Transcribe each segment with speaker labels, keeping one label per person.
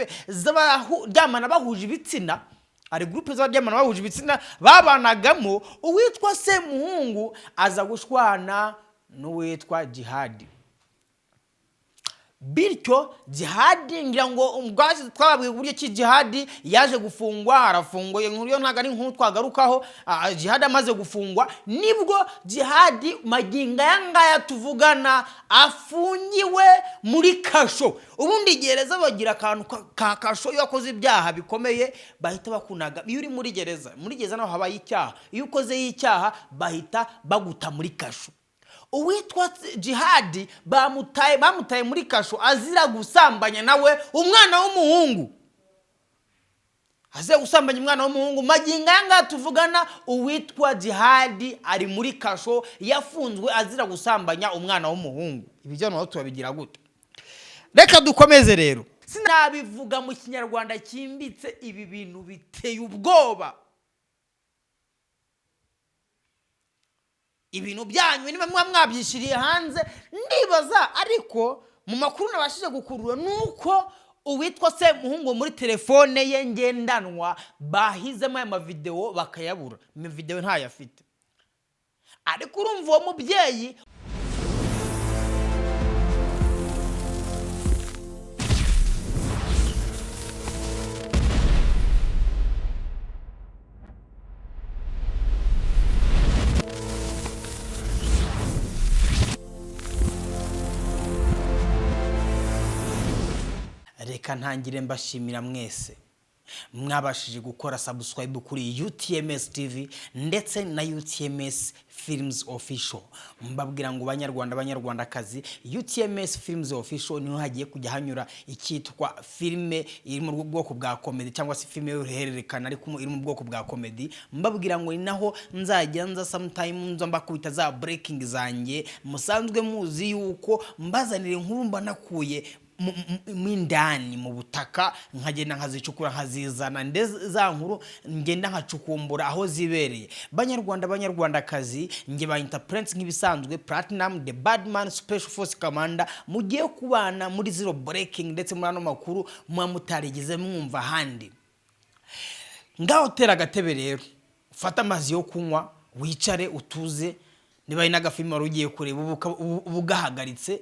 Speaker 1: groupe z'abaryamana bahuje ibitsina, hari groupe z'abaryamana bahuje ibitsina babanagamo. Uwitwa Semuhungu aza gushwana n'uwitwa Jihadi. Bityo Jihadi, ngira ngo ubwacu twababwiye uburyo ki Jihadi yaje gufungwa, arafungwa. Iyo nkuru yo ntabwo ari inkuru twagarukaho. Jihadi amaze gufungwa, nibwo Jihadi magingo aya ngaya tuvugana afungiwe muri kasho. Ubundi gereza bagira akantu ka kasho, iyo wakoze ibyaha bikomeye bahita bakunaga. Iyo uri muri gereza, muri gereza naho habaye icyaha, iyo ukozeyo icyaha bahita baguta muri kasho. Uwitwa Jihadi bamutaye muri kasho azira gusambanya nawe umwana w'umuhungu, azira gusambanya umwana w'umuhungu. Magingo aya ngaya tuvugana, uwitwa Jihadi ari muri kasho, yafunzwe azira gusambanya umwana w'umuhungu. Ibi byo naho turabigira gute? Reka dukomeze rero. Sinabivuga mu Kinyarwanda cyimbitse, ibi bintu biteye ubwoba. Ibintu byanyu niba muba mwabyishyiriye hanze ndibaza, ariko mu makuru nabashije gukurura ni uko uwitwa Semuhungu muri telefone ye ngendanwa bahizemo aya mavidewo bakayabura, amavidewo ntayo afite. Ariko urumva uwo mubyeyi. Reka ntangire mbashimira mwese mwabashije gukora subscribe kuri UTMS TV ndetse na UTMS Films Official. Mbabwira ngo banyarwanda, banyarwandakazi, UTMS Films Official niho hagiye kujya hanyura icyitwa filime iri mu bwoko bwa comedy, cyangwa se filime y'uruhererekane ariko iri mu bwoko bwa comedy. Mbabwira ngo ni naho nzajya nza sometime, nza mbakubita za breaking zanjye musanzwe muzi, yuko mbazanira inkuru mba nakuye mo indani mu butaka, nkagenda nkazicukura nkazizana, ndetse za nkuru ngenda nkacukumbura aho zibereye. Banyarwanda, banyarwandakazi, njye banyita Prince nk'ibisanzwe, Platinum the Badman, Special Force Commander. Mugiye kubana muri zero breaking ndetse muri ano makuru muba mutarigeze mwumva ahandi. Ngaho tera agatebe rero, ufate amazi yo kunywa, wicare utuze. Niba ari n'agafilime wari ugiye kureba, ubu ugahagaritse,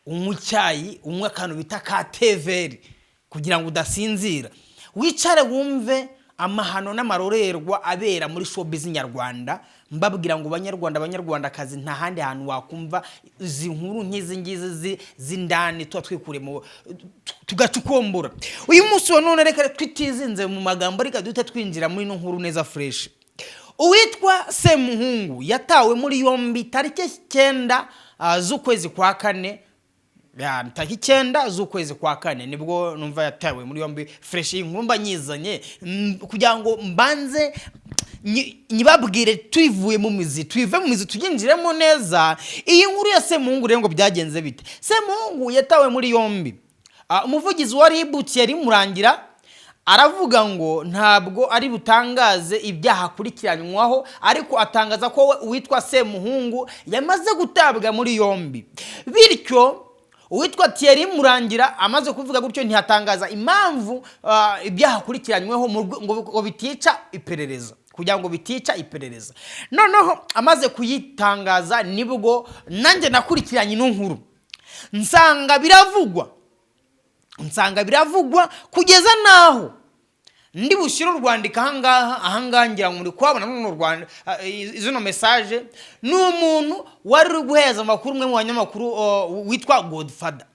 Speaker 1: unywa icyayi, unywe akantu bita ka teveri kugira ngo udasinzira, wicare wumve amahano n'amarorerwa abera muri showbiz nyarwanda. Mbabwira ngo banyarwanda, banyarwandakazi, nta handi hantu wakumva izi nkuru nk'izi ngizi z'indani tuba twikuriye mu tugacukumbura. Uyu munsi wa none reka twitizinze mu magambo, reka duhite twinjira muri ino nkuru neza fresh. Uwitwa Semuhungu yatawe muri yombi tariki 9 z'ukwezi kwa kane. Ya, tariki 9 z'ukwezi kwa kane nibwo numva yatawe muri yombi fresh. Iyi nkuru mba nyizanye kugira ngo mbanze nyibabwire tuyivuye mu mizi, tuyive mu mizi tubyinjiremo neza. Iyi nkuru ya Semuhungu rero, ngo byagenze bite? Semuhungu yatawe muri yombi. Umuvugizi wa RIB Thierry Murangira aravuga ngo ntabwo ari butangaze ibyaha akurikiranywaho, ariko atangaza ko we uwitwa Semuhungu yamaze gutabwa muri yombi. Bityo uwitwa Thierry Murangira amaze kuvuga gutyo, ntiyatangaza impamvu ibyaha akurikiranyweho ngo bitica iperereza, kugira ngo bitica iperereza. Noneho amaze kuyitangaza nibwo nanjye nakurikiranye ino nkuru, nsanga biravugwa kugeza naho ndi bushyire urwandiko ahangaha. Ahangaha ngira ngo muri kuhabona runo Rwanda, zino message ni umuntu wari uri guheza amakuru, umwe mu banyamakuru witwa Godfather.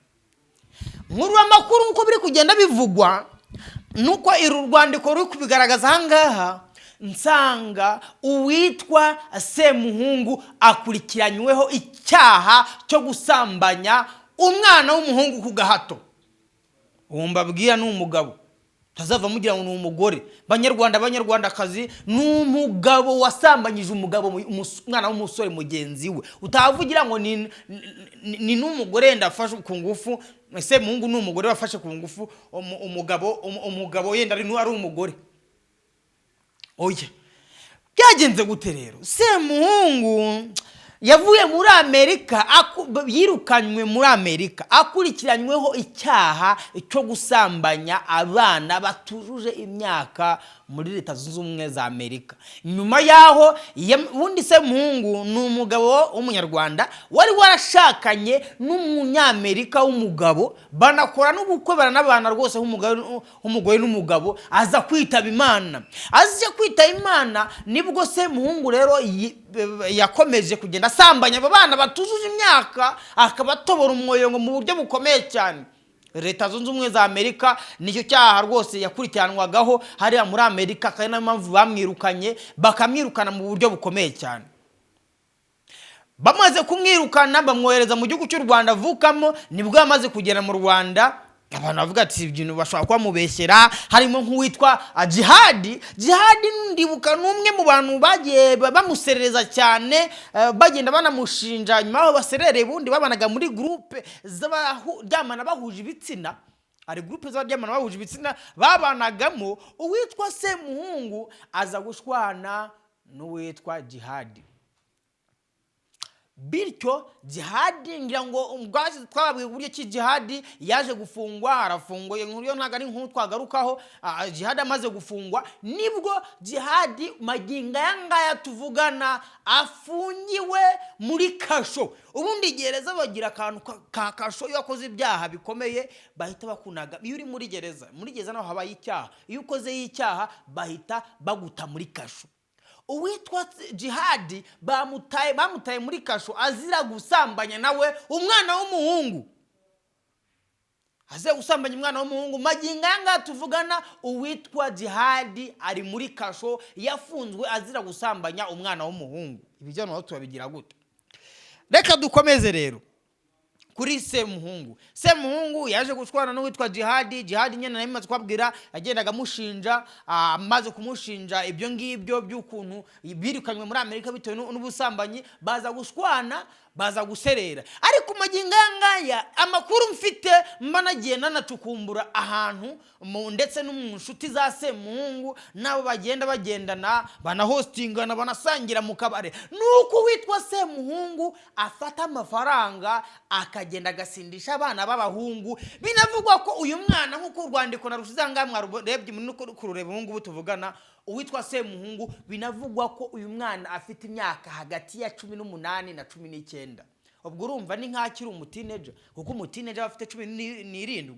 Speaker 1: Nkuru amakuru uko biri kugenda bivugwa nuko uru rwandiko ruri kubigaragaza ahangaha, nsanga uwitwa Semuhungu akurikiranyweho icyaha cyo gusambanya umwana w'umuhungu ku gahato. Uwo mbabwira ni umugabo, tazava mugira ngo ni umugore. Banyarwanda, banyarwandakazi, ni umugabo wasambanyije umugabo, umwana w'umusore mugenzi we. Utavugira ngo ni n'umugore yenda afashe ku ngufu. Semuhungu ni umugore wafashe ku ngufu umugabo, yenda ari umugore. Oya, byagenze gute rero? Semuhungu Yavuye muri Amerika, yirukanywe muri Amerika akurikiranyweho icyaha cyo gusambanya abana batujuje imyaka muri Leta Zunze Ubumwe za Amerika. Nyuma y'aho ubundi Semuhungu ni umugabo w'Umunyarwanda wari warashakanye n'Umunyamerika w'umugabo, banakora n'ubukwe, baranabana rwose nk'umugore n'umugabo. Aza kwitaba Imana. Aza kwitaba Imana, nibwo Semuhungu rero yakomeje kugenda asambanya abo bana batujuje imyaka, akabatobora umwoyo mu buryo bukomeye cyane. Leta Zunze Ubumwe za Amerika, nicyo cyaha rwose yakurikiranwagaho hariya muri Amerika, akaba ari nayo mpamvu bamwirukanye, bakamwirukana mu buryo bukomeye cyane. Bamaze kumwirukana, bamwohereza mu gihugu cy'u Rwanda avukamo. Nibwo yamaze kugera mu Rwanda, abantu bavuga ati ibintu bashobora kuba bamubeshyera, harimo nk'uwitwa Jihadi. Jihadi ndibuka ni umwe mu bantu bagiye bamuserereza cyane, bagenda banamushinja. Nyuma y'aho baserereye, ubundi babanaga muri groupe z'abaryamana bahuje ibitsina. Hari groupe z'abaryamana bahuje ibitsina babanagamo. Uwitwa Semuhungu aza gushwana n'uwitwa Jihadi. Bityo Jihadi, ngira ngo ubwacu twababwiye uburyo ki Jihadi yaje gufungwa, arafungwa. Iyo nkuru yo ntabwo ari inkuru twagarukaho. Jihadi amaze gufungwa, nibwo Jihadi magingo aya ngaya tuvugana afungiwe muri kasho. Ubundi gereza bagira akantu ka kasho. Iyo wakoze ibyaha bikomeye bahita bakunaga. Iyo uri muri gereza naho habaye icyaha, iyo ukozeyo icyaha bahita baguta muri kasho. Uwitwa Jihadi bamutaye muri kasho azira gusambanya nawe umwana w'umuhungu, azira gusambanya umwana w'umuhungu. Magingo aya ngaya tuvugana, uwitwa Jihadi ari muri kasho, yafunzwe azira gusambanya umwana w'umuhungu. Ibi byo naho turabigira gute? Reka dukomeze rero kuri Semuhungu. Semuhungu yaje gushwana n'uwitwa Jihadi. Jihadi nyine nari maze kubabwira, yagendaga amushinja. Amaze kumushinja ibyo ngibyo by'ukuntu birukanywe muri Amerika bitewe n'ubusambanyi, baza gushwana, baza guserera. Ariko magingo aya ngaya, amakuru mfite, mba nagiye nanacukumbura ahantu ndetse no mu nshuti za Semuhungu n'abo bagenda bagendana, banahostingana, banasangira mu kabare, ni uko uwitwa Semuhungu afata amafaranga akagenda agasindisha abana b'abahungu. Binavugwa ko uyu mwana, nk'uko urwandiko narushize aha ngaha mwarurebye, muri no kurureba ubu ngubu tuvugana, uwitwa Semuhungu binavugwa ko uyu mwana afite imyaka hagati ya 18 na 19. Ubwo urumva ni nk'aho akiri umuteenager, kuko umuteenager aba afite 17.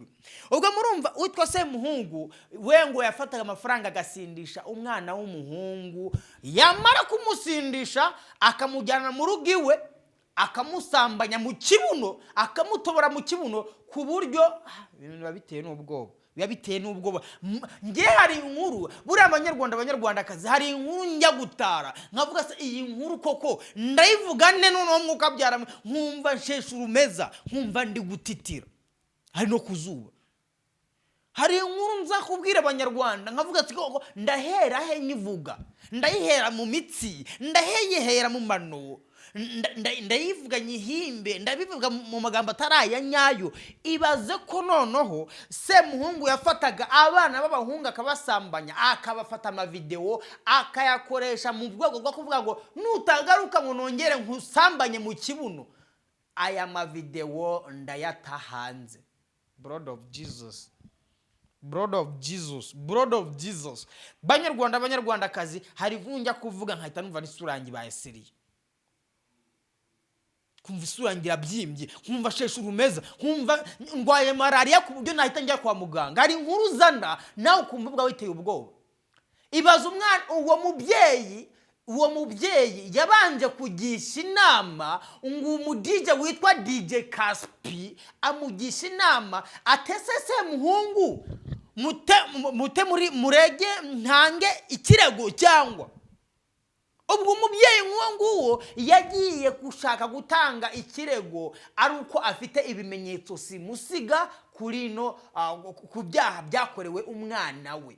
Speaker 1: Ubwo murumva uwitwa Semuhungu we ngo yafataga amafaranga agasindisha umwana w'umuhungu, yamara kumusindisha akamujyana mu rugo iwe, akamusambanya mu kibuno, akamutobora mu kibuno ku buryo ibintu biba biteye n'ubwoba, biba biteye n'ubwoba. Njye hari inkuru buriya, Abanyarwanda, Abanyarwandakazi, hari inkuru njya gutara nkavuga: se iyi nkuru koko ndayivuga nne? Noneho mwuka byara, nkumva nsheshe urumeza, nkumva ndi gutitira, hari no ku zuba. Hari inkuru nza kubwira Abanyarwanda nkavuga ati: koko ndahera he nyivuga? Ndayihera mu mitsi, ndaheyihera mu mano, ndayivuga nyihimbe, ndabivuga mu magambo atari aya nyayo? Ibaze ko noneho Semuhungu yafataga abana b'abahungu akabasambanya, akabafata amavidewo, akayakoresha mu rwego rwo kuvuga ngo nutagaruka ngo nongere nkusambanye mu kibuno, aya mavidewo ndayata hanze. Blood of Jesus, blood of Jesus, blood of Jesus! Banyarwanda, Abanyarwandakazi, hari inkuru njya kuvuga nkahita numva n'isura yanjye ibaye sérieux, kumva isura yanjye irabyimbye, nkumva sheshe urumeza, nkumva ndwaye malariya ku buryo nahita njya kwa muganga. Hari inkuru uzana nawe ukumva ubwawe witeye ubwoba. Ibaza umwana, uwo mubyeyi yabanje kugisha inama ngo umuDJ witwa DJ Kaspi amugisha inama atese: Semuhungu mute, mute muri murege, ntange ikirego cyangwa? Ubwo umubyeyi nk'uwo nguwo yagiye gushaka gutanga ikirego ari uko afite ibimenyetso simusiga kuri ino ku byaha byakorewe umwana we.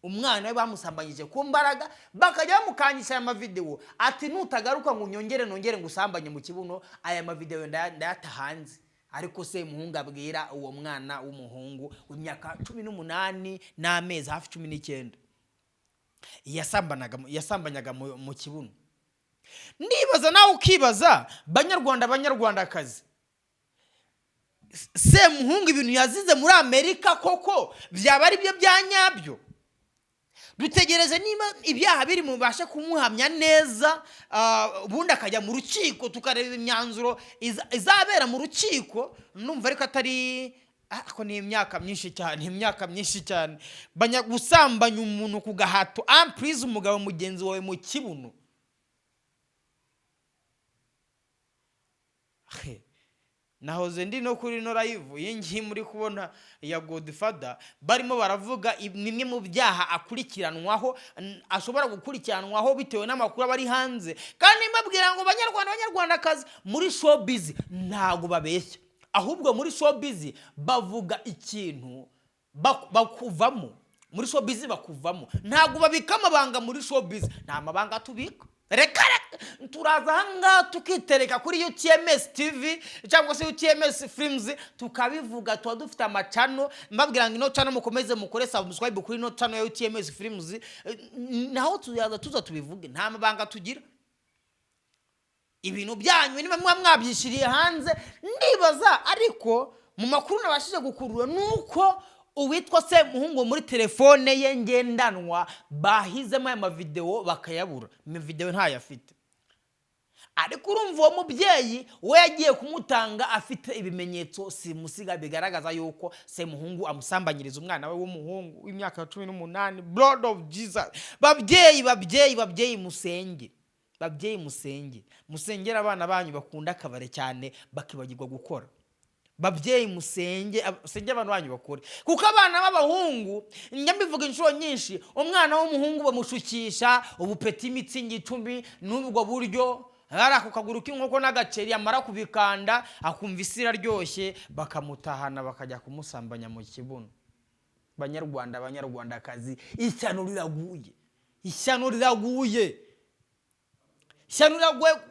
Speaker 1: Umwana we bamusambanyije ku mbaraga, bakajya bamukangisha aya mavidewo ati: nutagaruka ngo unyongere nongere ngo usambanye mu kibuno, aya mavidewo ndayata hanze. Ariko se muhungu abwira uwo mwana w'umuhungu w'imyaka 18 n'amezi hafi 19 yasambanyaga mu kibuno. Ndibaza nawe ukibaza, Banyarwanda, Banyarwandakazi, Semuhungu ibintu yazize muri Amerika koko byaba ari byo bya nyabyo? Dutegereze niba ibyaha biri mubashe kumuhamya neza, ubundi akajya mu rukiko, tukareba imyanzuro izabera mu rukiko. Numva ariko atari ako ni imyaka myinshi cyane, imyaka myinshi cyane. Gusambanya umuntu ku gahato, ampurize umugabo mugenzi wawe mu kibuno. He, nahoze ndi no kuri ino live iyi ngiyi muri kubona ya Godfather, barimo baravuga bimwe mu byaha akurikiranwaho, ashobora gukurikiranwaho bitewe n'amakuru aba ari hanze. Kandi mbabwira ngo Banyarwanda, Banyarwandakazi, muri showbiz ntabwo babeshya, ahubwo muri showbiz bavuga ikintu bakuvamo. Muri showbiz bakuvamo, ntabwo babika amabanga. Muri showbiz nta mabanga tubika. Reka reka, turaza ahangaha tukitereka kuri UTMS TV cyangwa se UTMS Films tukabivuga. Tuba dufite ama channel. Mbabwira ngo ino channel mukomeze mukore subscribe kuri ino channel ya UTMS Films, naho tuzaza tuza tubivuge. Nta mabanga tugira. Ibintu byanyu niba muba mwabyishyiriye hanze, ndibaza. Ariko mu makuru nabashije gukurura ni uko uwitwa Semuhungu muri telefone ye ngendanwa bahizemo aya mavidewo bakayabura, amavidewo ntayo afite. Ariko urumva uwo mubyeyi we yagiye kumutanga afite ibimenyetso simusiga bigaragaza yuko Semuhungu amusambanyiriza umwana we w'umuhungu w'imyaka 18. Blood of Jesus! Babyeyi, babyeyi, babyeyi, musenge. Babyeyi, musenge, musengere abana banyu bakunda akabare cyane bakibagirwa gukora. Babyeyi, musenge, musenge abana banyu bakore, kuko abana b'abahungu, njya mbivuga inshuro nyinshi, umwana w'umuhungu bamushukisha ubupeti Mützig 10 n'ubwo buryo ari ako kaguru k'inkoko n'agaceri, amara kubikanda akumva isi iraryoshye, bakamutahana bakajya kumusambanya mu kibuno. Banyarwanda, Banyarwandakazi, ishyano riraguye, ishyano riraguye, ishyano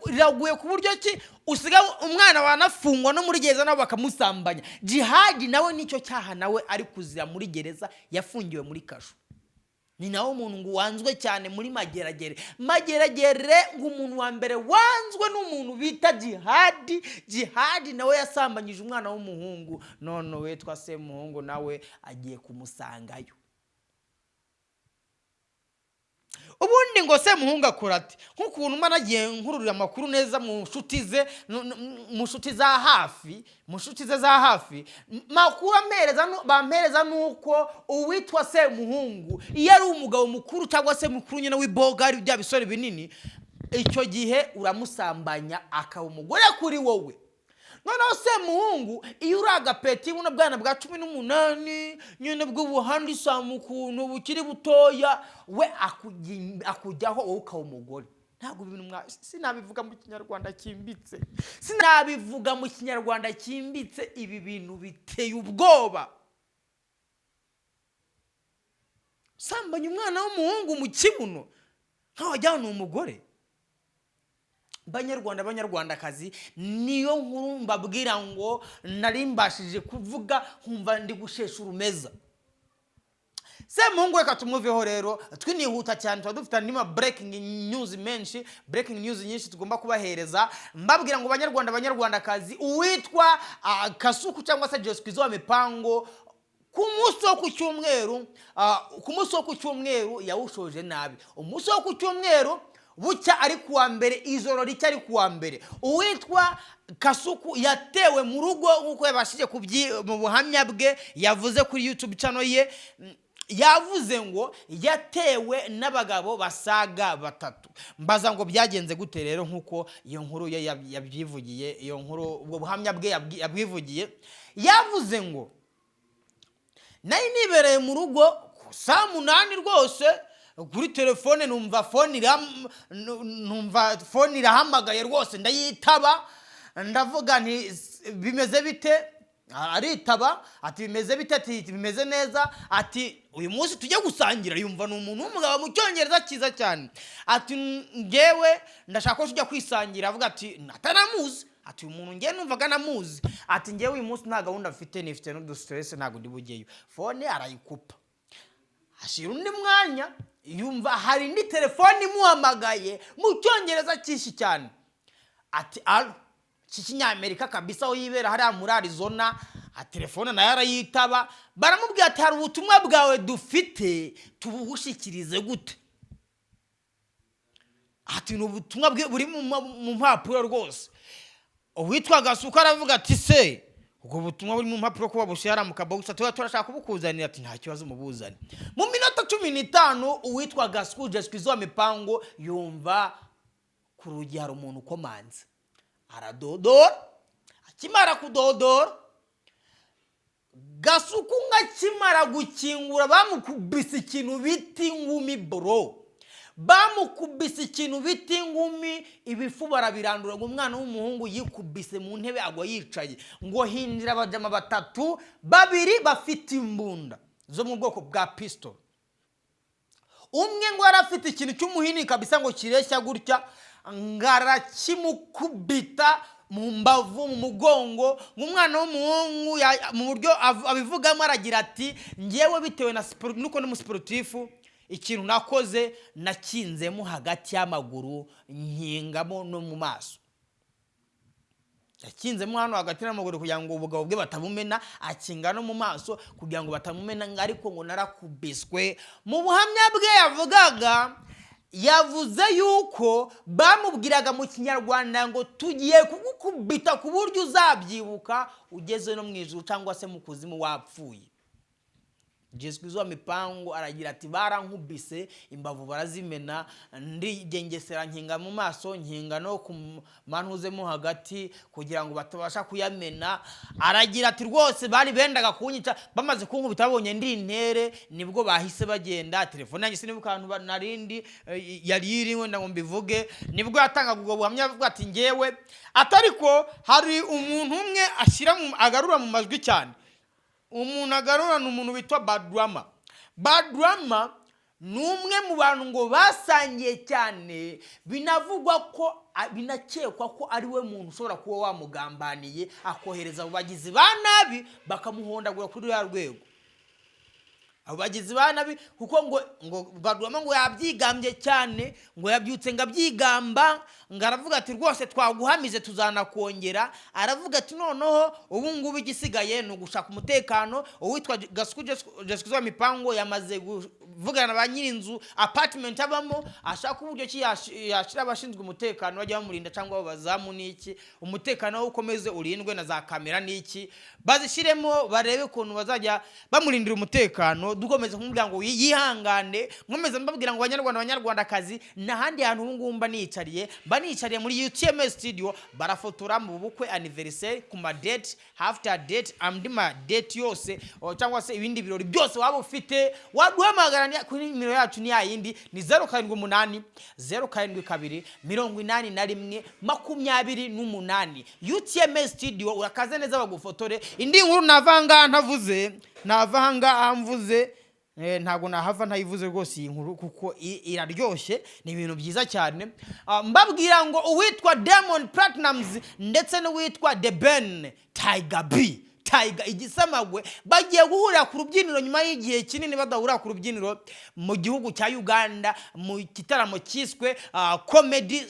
Speaker 1: riraguye. Ku buryo ki usiga umwana wanafungwa no muri gereza nabo bakamusambanya? Jihadi nawe nicyo cyaha nawe ari kuzira muri gereza, yafungiwe muri kasho. Ni nawe umuntu ngo wanzwe cyane muri Mageragere. Mageragere ngo umuntu wa mbere wanzwe n'umuntu bita Jihadi. Jihadi nawe yasambanyije umwana w'umuhungu, none witwa Semuhungu nawe agiye kumusangayo. Ubundi ngo Semuhungu akora ati nk'ukuntu mba nagiye nkururira amakuru neza mu nshuti ze, mu nshuti za hafi, mu nshuti ze za hafi, makuru ampereza bampereza ni uko uwitwa Semuhungu iyo ari umugabo mukuru cyangwa se mukuru nyine w'ibogari, bya bisore binini, icyo gihe uramusambanya akaba umugore kuri wowe. Noneho Semuhungu iyo uri agapeti, buno bwana bwa 18 nyine bw'ubuhandisamu ukuntu bukiri butoya, we akujyaho wowe ukaba umugore. Ntabwo ibintu sinabivuga mu Kinyarwanda cyimbitse, sinabivuga mu Kinyarwanda cyimbitse. Ibi bintu biteye ubwoba. Sambanya umwana w'umuhungu mu kibuno nkaho wagira ngo ni umugore. Banyarwanda, Banyarwandakazi, niyo nkuru mbabwira ngo nari mbashije kuvuga nkumva ndi gushesha urumeza. Semuhungu reka tumuveho rero, twinihuta cyane, tuba dufite andi ma breaking news menshi, breaking news nyinshi tugomba kubahereza. Mbabwira ngo Banyarwanda, Banyarwandakazi, uwitwa Kasuku cyangwa se Josquizo wa Mipango ku munsi wo ku cyumweru, ku munsi wo ku cyumweru yawushoje nabi. Umunsi wo ku cyumweru bucya ari kuwa mbere, ijoro ricya ari kuwa mbere, uwitwa Kasuku yatewe mu rugo nk'uko yabashije mu buhamya bwe yavuze kuri YouTube channel ye. Yavuze ngo yatewe n'abagabo basaga batatu. Mbaza ngo byagenze gute rero? Nk'uko iyo nkuru ye yabyivugiye, iyo nkuru, ubwo buhamya bwe yabwivugiye, yavuze ngo nari nibereye mu rugo saa 8 rwose, kuri telefone numva phone irahamagaye rwose, ndayitaba, ndavuga nti bimeze bite? Aritaba ati bimeze bite? Ati bimeze neza. Ati uyu munsi tujye gusangira. Yumva ni umuntu w'umugabo, mu Cyongereza cyiza cyane, ati ngewe ndashaka ko tujya kwisangira. Avuga ati atanamuzi, ati uyu muntu ngewe numvaga namuzi, ati ngewe uyu munsi nta gahunda mfite, nifite n'udu stress, ntabwo ndi bujyeyo. Phone arayikupa. Hashira undi mwanya. Yumva hari indi telefone imuhamagaye mu Cyongereza cyinshi cyane, ati: "Allo?" Cy'ikinyamerika kabisa, aho yibera hariya muri Arizona. Telefone nayo arayitaba. Baramubwira ati: "Hari ubutumwa bwawe dufite, tubugushyikirize gute?" Ati: "Ni ubutumwa buri mu mpapuro rwose." Uwitwa Gasuku aravuga ati: "Se ubwo butumwa buri mu mpapuro ko babushyira hariya mu kabogisi, tuba turashaka kubukuzanira?" Ati: "Nta kibazo, mubuzane." Mu minota 15 uwitwa Gasuku Jesikwizo Mipango yumva ku rugi hari umuntu ukomanze, aradodora. Akimara kudodora, Gasuku nk'akimara gukingura, bamukubise ikintu bita ingumi, bro. Bamukubise ikintu bita ingumi, ibifu barabirandura, ngo umwana w'umuhungu yikubise mu ntebe, agwa yicaye. Ngo hinjira abajama batatu, babiri bafite imbunda zo mu bwoko bwa pistol, umwe ngo yari afite ikintu cy'umuhini kabisa, ngo kireshya gutya, ngo arakimukubita mu mbavu, mu mugongo. Ngo umwana w'umuhungu mu buryo abivugamo aragira ati: "Ngewe bitewe na siporo nuko ndi umusiporutifu, ikintu nakoze nakinzemo hagati y'amaguru, nkingamo no mu maso." Yakinzemo hano hagati n'amaguru kugira ngo ubugabo bwe batabumena, akinga no mu maso kugira ngo batamumena. Ngo ariko ngo narakubiswe. Mu buhamya bwe yavugaga, yavuze yuko bamubwiraga mu Kinyarwanda ngo: "Tugiye kugukubita ku buryo uzabyibuka ugeze no mu ijuru cyangwa se mu kuzimu wapfuye." Jesikwizo Mipango aragira ati: "Barankubise, imbavu barazimena, ndigengesera, nkinga mu maso, nkinga no ku manuzemo hagati kugira ngo batabasha kuyamena." Aragira ati: "Rwose bari bendaga kunyica. Bamaze kunkubita, babonye ndi intere, nibwo bahise bagenda." Telefone yanjye sinibuka ahantu narindi yari iri, wenda ngo mbivuge. Nibwo yatangaga ubwo buhamya, avuga ati: "Ngewe atariko hari umuntu umwe ashyira agarura mu majwi cyane." Umuntu agarura ni umuntu witwa Badrama. Badrama ni umwe mu bantu ngo basangiye cyane, binavugwa ko binakekwa ko ari we muntu ushobora kuba wamugambaniye, akohereza abo bagizi ba nabi bakamuhondagura kuri ruriya rwego. Abo bagizi ba nabi, kuko ngo Badrama ngo yabyigambye cyane, ngo yabyutse ngo abyigamba, ngo aravuga ati: "Rwose twaguhamize, tuzanakongera." Aravuga ati: "Noneho ubu ngubu igisigaye ni ugushaka umutekano." Uwitwa Gasuku Jesikwizo Mipango yamaze kuvugana na ba nyir'inzu, apartment abamo, ashaka uburyo ki yashyira abashinzwe umutekano bajya bamurinda, cyangwa abo bazamu n'iki, umutekano we ukomeze urindwe na za kamera n'iki, bazishyiremo, barebe ukuntu bazajya bamurindira umutekano. Dukomeza kumubwira ngo yihangane. Nkomeza mbabwira ngo: Banyarwanda, Banyarwandakazi, n'ahandi hantu ubu ngubu mba nicariye muri UTM Studio. Barafotora mu bukwe, anniversaire, ku ma date, after date, andi ma date yose, cyangwa se ibindi birori byose waba ufite, waduhamagara kuri nimero yacu, ni yayindi, ni 0780728128. UTM Studio, urakaze neza, bagufotore. Indi nkuru nava ahangaha ntavuze, nava ahangaha mvuze, ntabwo nahava ntayivuze rwose iyi nkuru, kuko iraryoshye, ni ibintu byiza cyane. Mbabwira ngo uwitwa Diamond Platnumz ndetse n'uwitwa The Ben Tiger B Tiger igisamagwe bagiye guhurira ku rubyiniro nyuma y'igihe kinini badahurira ku rubyiniro mu gihugu cya Uganda, mu gitaramo cyiswe Comedy,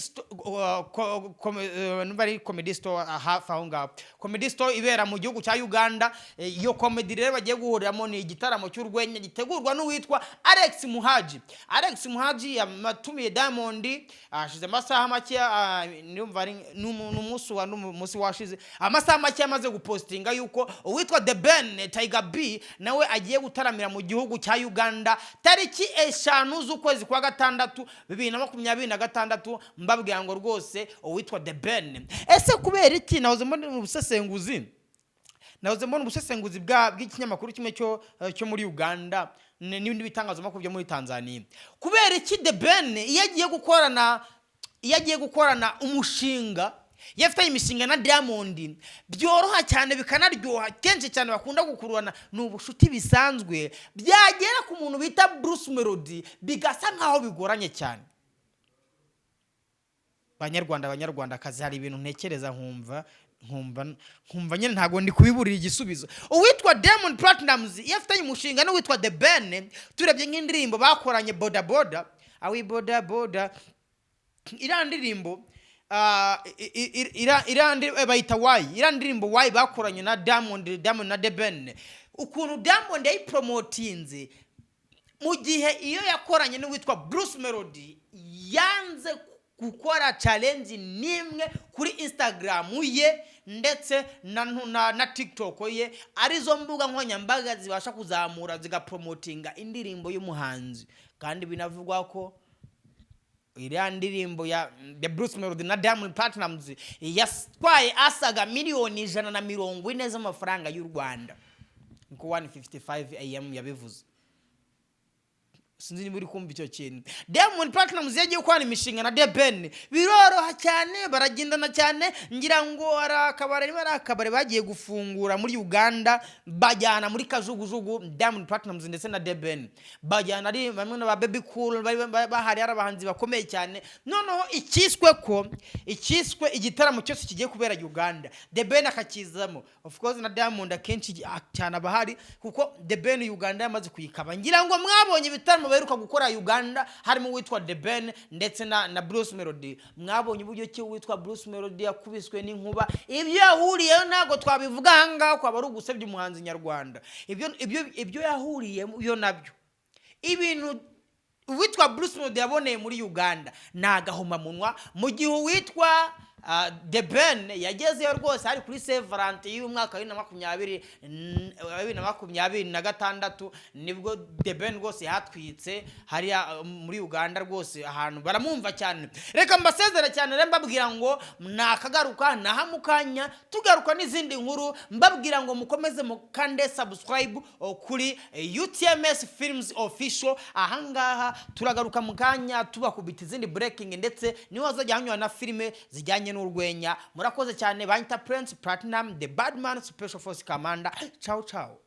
Speaker 1: numva ari Comedy Store, hafi aho ngaho, Comedy Store ibera mu gihugu cya Uganda. Iyo comedy rero bagiye guhuriramo ni igitaramo cy'urwenya gitegurwa n'uwitwa Alex Muhaji. Alex Muhaji yatumiye Diamond ashize amasaha make, ndumva ari n'umunsi wa n'umunsi washize, amasaha make amaze gupostinga yuko uwitwa The Ben Tiger B nawe agiye gutaramira mu gihugu cya Uganda tariki 5 z'ukwezi kwa gatandatu 2026. Mbabwira ngo rwose uwitwa The Ben, ese kubera iki? Nahoze mbona ubusesenguzi bw'ikinyamakuru kimwe cyo muri Uganda n'ibindi bitangazamakuru byo muri Tanzania. Kubera iki The Ben iyo agiye gukorana umushinga, iyo afitanye imishinga na Diamond, byoroha cyane bikanaryoha, kenshi cyane bakunda gukururana, ni ubushuti bisanzwe, byagera ku muntu bita Bruce Melody bigasa nkaho bigoranye cyane? Banyarwanda, Banyarwandakazi, hari ibintu ntekereza nkumva Nkumva nyine ntabwo ndi kubiburira igisubizo. Uwitwa Diamond Platnumz iyo afitanye umushinga n'uwitwa The Ben, turebye nk'indirimbo bakoranye, Boda Boda, awi boda boda, iriya ndirimbo, iriya bayita Why, iriya ndirimbo Why bakoranye na Diamond na The Ben, ukuntu Diamond yayipromotinze, mu gihe iyo yakoranye n'uwitwa Bruce Melody yanze gukora challenge n'imwe kuri Instagram ye ndetse na TikTok ye, arizo mbuga nkoranyambaga zibasha kuzamura, zigapromotinga indirimbo y'umuhanzi. Kandi binavugwa ko iriya ndirimbo ya Bruce Melody na Diamond Platnumz yatwaye asaga miliyoni 140 z'amafaranga y'u Rwanda, niko 1:55 AM yabivuze. Sinzi niba uri kumva icyo kintu. Diamond Platnumz yagiye gukorana imishinga na The Ben biroroha cyane, baragendana cyane. Ngira ngo hari akabari, niba ari akabari bagiye gufungura muri Uganda, bajyana muri kajugujugu Diamond Platnumz ndetse na The Ben, bajyana ari bamwe na ba Bebe Cool bari bahari, ari abahanzi bakomeye cyane. Noneho ikiswe ko ikiswe igitaramo cyose kigiye kubera Uganda, The Ben akakizamo, of course na Diamond akenshi cyane abahari, kuko The Ben Uganda yamaze kuyikaba. Ngira ngo mwabonye ibitaramo baheruka gukora Uganda, harimo uwitwa The Ben ndetse na Bruce Melody. Mwabonye uburyo ki uwitwa Bruce Melody yakubiswe n'inkuba. Ibyo yahuriyeyo ntabwo twabivuga ahangaha, kwaba ari ugusebya umuhanzi nyarwanda. Ibyo yahuriyeyo nabyo, ibintu uwitwa Bruce Melody yaboneye muri Uganda ni agahomamunwa, mu gihe uwitwa The Ben yagezeyo rwose hari kuri Saint Valentin y'umwaka wa 2026, nibwo The Ben rwose yatwitse hariya muri Uganda rwose, ahantu baramwumva cyane. Reka mbasezere cyane rero, mbabwira ngo nakagaruka nahamukanya, tugaruka n'izindi nkuru, mbabwira ngo mukomeze mukande subscribe kuri UTMS Films Official. Ahangaha turagaruka mu kanya tubakubita izindi breaking, ndetse niho hazajya hanyura na filime zijyanye n'urwenya. Murakoze cyane. Banyita Prince Platinum, the Badman, Special Force Commander. Ciao ciao.